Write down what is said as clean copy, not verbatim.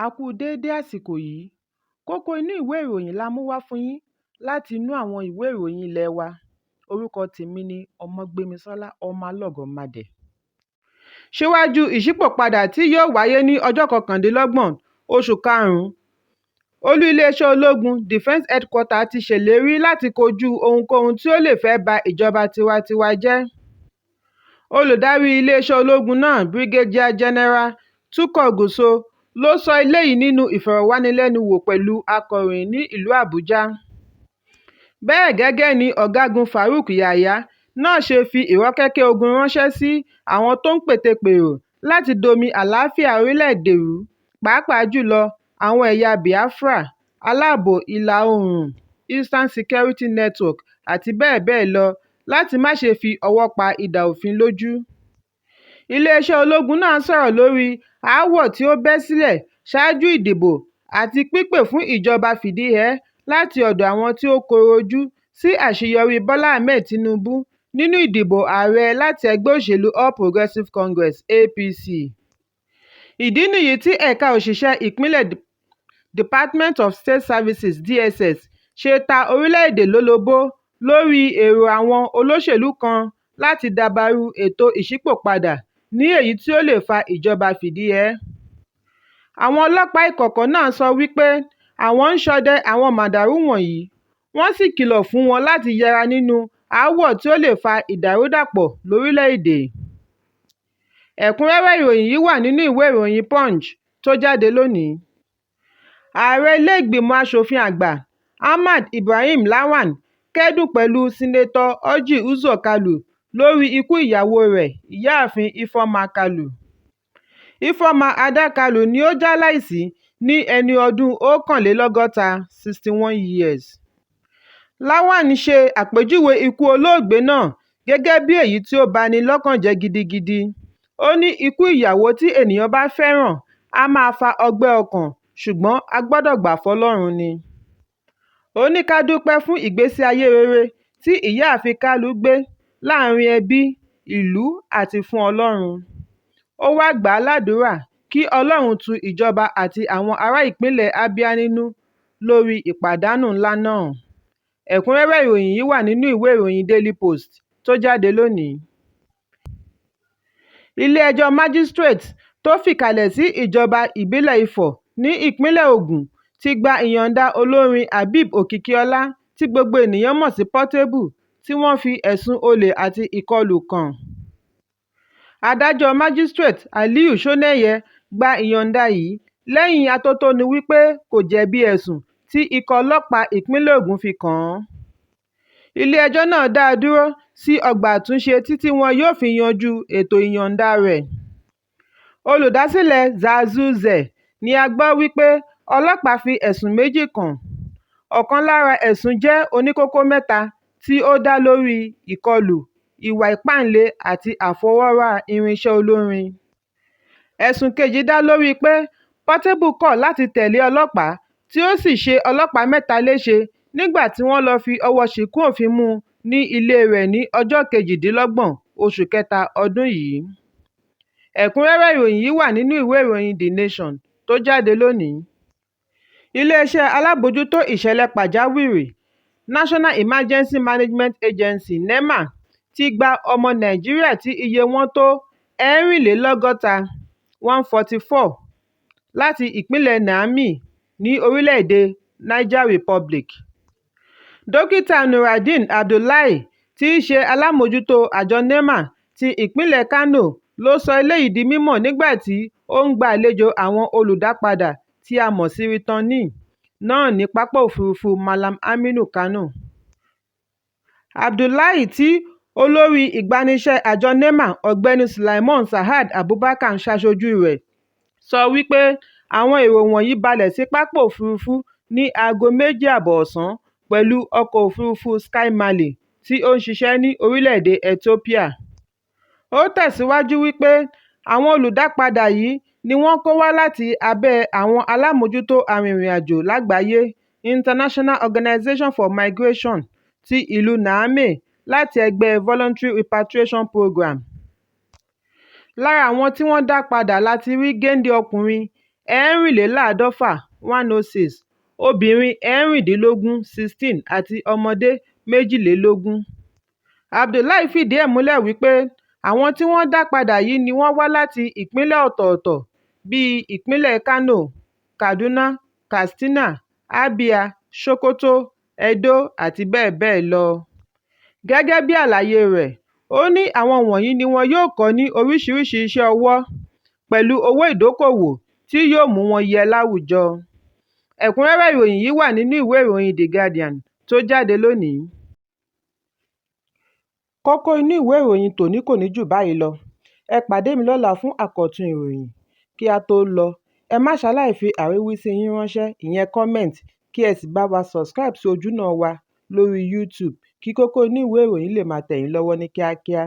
A kú déédé àsìkò yìí. Kókó inú ìwé ìròyìn la mú wá fún yín láti inú àwọn ìwé ìròyìn ilé wa. Orúkọ tèmi ni Ọmọgbémisọ́lá Ọmọlọ́gọ̀mádé. Síwájú ìṣípòpadà tí yóò wáyé ní ọjọ́ 29 oṣù karùn-ún, olú iléeṣẹ́ ológun Defense Headquarters ti ṣèlérí láti kojú ohunkóhun tí ó lè fẹ́ ba ìjọba tiwantiwa jẹ́. Olùdarí iléeṣẹ́ ológun náà, Brigadier General Tukur Gusau ló sọ eléyìí nínú ìfọ̀rọ̀wánilẹ́nuwò pẹ̀lú akọ̀ròyìn ní ìlú Àbújá. Bẹ́ẹ̀ gẹ́gẹ́ ni Ọ̀gágun Faruk Yahaya náà ṣe fi ìrọ́kẹ̀kẹ̀ ogun ránṣẹ́ sí àwọn tó ń pète-pèrò láti domi àlàáfíà orílẹ̀-èdè rú pàápàá jùlọ àwọn ẹ̀yà Biafra, Aláàbò Ìlà Oòrùn Eastern Security Network àti bẹ́ẹ̀ bẹ́ẹ̀ lọ láti má ṣe fi ọwọ́ pa idà òfin lójú. Iléeṣẹ́ ológun náà sọ̀rọ̀ lórí aáwọ̀ tí ó bẹ́ sílẹ̀ ṣáájú ìdìbò àti pípè fún ìjọba fìdíhẹẹ́ láti ọ̀dọ̀ àwọn tí ó kọ̀rọ̀ ojú sí àṣeyọrí Bọ́lá Ahmed Tinubu nínú ìdìbò ààrẹ láti ẹgbẹ́ òṣèlú All Progressive Congress (APC). Ìdí nìyí tí ẹ̀ka òṣìṣẹ́ ìpínlẹ̀ Department of State Services (DSS) ṣe ta orílẹ̀-èdè lólobó lórí èrò àwọn olóṣèlú kan láti dabarú ètò ìṣípòpadà ní èyí tí ó lè fa ìjọba fìdíhẹẹ́. Àwọn ọlọ́pàá ìkọ̀kọ̀ náà sọ wípé àwọn ń ṣọdẹ àwọn màndààrú wọ̀nyí, wọ́n sì kìlọ̀ fún wọn láti yẹra nínú aáwọ̀ tí ó lè fa ìdàrúdàpọ̀ lórílẹ̀-èdè. Ẹ̀kúnrẹ́rẹ́ ìròyìn yìí wà nínú ìwé ìròyìn Punch tó jáde lónìí. Ààrẹ ilé ìgbìmọ̀ aṣòfin àgbà, Ahmad Ibrahim Lawan kẹ́dùn pẹ̀lú Sínátọ̀ Orji Uzor Kalu lórí ikú ìyàwó rẹ̀, Ìyáàfin Ifeoma Kalu. Ifeoma Ada Kalu ni ó jáláìsí ní ẹni ọdún 61, 61 years. Lawan ṣe àpèjúwe ikú olóògbé náà gẹ́gẹ́ bí èyí tí ó ba ni lọ́kàn jẹ́ gidigidi. Ó ní ikú ìyàwó tí ènìyàn bá fẹ́ràn á máa fa ọgbẹ́ ọkàn ṣùgbọ́n a gbọ́dọ̀ gbà fọ́lọ́run ni. Ó ní ká dúpẹ́ fún ìgbésí ayé rere tí Ìyáàfin Kalu gbé láàárín ẹbí, ìlú àti fún Ọlọ́run. Ó wáá gbà á ládùúrà kí Ọlọ́run tu ìjọba àti àwọn ará ìpínlẹ̀ Abia nínú lórí ìpàdánù ńlá náà. Ẹ̀kúnrẹ́rẹ́ ìròyìn yìí wà nínú ìwé ìròyìn Daily Post tó jáde lónìí. Ilé-ẹjọ́ Májísíréètì tó fìkàlẹ̀ sí ìjọba ìbílẹ̀ Ifọ̀ ní ìpínlẹ̀ Ògùn ti gba ìyọ̀ǹda olórin Habeeb Okikiola tí gbogbo ènìyàn mọ̀ sí Portable tí wọ́n fi ẹ̀sùn olè àti ìkọlù kan. Adájọ́ Májísíréètì Aliyu Shoneye gba ìyọ̀ǹda yìí lẹ́yìn atótónu wípé kò jẹ̀bi ẹ̀sùn tí ikọ̀ ọlọ́pàá ìpínlẹ̀ Ògùn fi kàn án. Ilé-ẹjọ́ náà dá a dúró sí ọgbà àtúnṣe títí wọn yóò fi yanjú ètò ìyọ̀ǹda rẹ̀. Olùdásílẹ̀ Zà'Zùzẹ̀ ni a gbọ́ wípé ọlọ́pàá fi ẹ̀sùn méjì kàn. Ọ̀kan lára ẹ̀sùn jẹ́ oníkókó mẹ́ta tí ó dá lórí ìkọlù, ìwà ìpáǹle àti àfọwọ́rá irinṣẹ́ olórin. Ẹ̀sùn kejì dá lóríi pé Portable kọ̀ láti tẹ̀lé ọlọ́pàá tí ó sì ṣe ọlọ́pàá mẹ́ta léṣe nígbà tí wọ́n lọ fi ọwọ́ọ ṣìkún òfin mú un ní ilée rẹ̀ ní ọjọ́ 28, oṣù kẹta ọdún yìí. Ẹ̀kúnrẹ́rẹ́ ìròyìn yìí wà nínú ìwé ìròyìn The Nation tó jáde lónìí. Iléeṣẹ́ Alábòójútó Ìṣẹ̀lẹ̀ Pàjáwìrì, National Emergency Management Agency (NEMA) ti gba ọmọ Nàìjíríà tí iye wọn tó 64, 144 láti ìpínlẹ̀ Niamey ní orílẹ̀-èdè Niger Republic. Dókítà Nuraddeen Abdullahi tí í ṣe alámòójútó àjọ NEMA ti ìpínlẹ̀ Kano ló sọ eléyìí di mímọ̀ nígbà tí ó ń gba àlejò àwọn olùdápadà tí a mọ̀ sí "returnees" náà ní pápá òfurufú Mallam Aminu Kano. Abdullahi tí olórí ìgbaníṣẹ́ àjọ NEMA Ọ̀gbẹ́ni Suleiman Sa'ad Abubakar ṣaṣojú rẹ̀, sọ wípé àwọn èrò wọ̀nyí balẹ̀ sí pápá òfurufú ní aago 2:30 ọ̀sán pẹ̀lú ọkọ̀ òfurufú Sky Mali tí ó ń ṣiṣẹ́ ní orílẹ̀-èdè Ethiopia. Ó tẹ̀síwájú wípé àwọn olùdápadà yìí ni wọ́n kó wá láti abẹ́ àwọn alámòjútó arìnrìn-àjò lágbàáyé International Organization for Migration ti ìlú Niamey láti ẹgbẹ́ Voluntary Repatriation Programme. Lára àwọn tí wọ́n dá padà la ti rí géńdé ọkùnrin 164, 106, obìnrin 16, 16 àti ọmọdé 22. Abdullahi fìdí ẹ̀ múlẹ̀ wípé àwọn tí wọ́n dá padà yìí ni wọ́n wá láti ìpínlẹ̀ ọ̀tọ̀ọ̀tọ̀ bíi ìpínlẹ̀ Kano, Kaduna, Katsina, Abia, Sokoto, Edo àti bẹ́ẹ̀ bẹ́ẹ̀ lọ. Gẹ́gẹ́ bí àlàyé rẹ̀, ó ní àwọn wọ̀nyí ni wọn yóò kọ́ ní oríṣiríṣi iṣẹ́ ọwọ́ pẹ̀lú owó ìdókòwò tí yóò mú wọn yẹ láwùjọ. Ẹ̀kúnrẹ́rẹ́ ìròyìn yìí wà nínú ìwé ìròyìn The Guardian tó jáde lónìí. Kókó inú ìwé ìròyìn tòní kò ní jù báyìí lọ. Ẹ pàdé mi lọ́la fún àkọ́tún ìròyìn. Kí á tó lọ, ẹ má ṣaláì fi àríwísí yín ránṣẹ́ ìyẹn comment kí ẹ sì bá wa subscribe sí ojúnà wa lórí YouTube kí kókó inú ìwé ìròyìn lè máa tẹ̀ yín lọ́wọ́ ní kíákíá.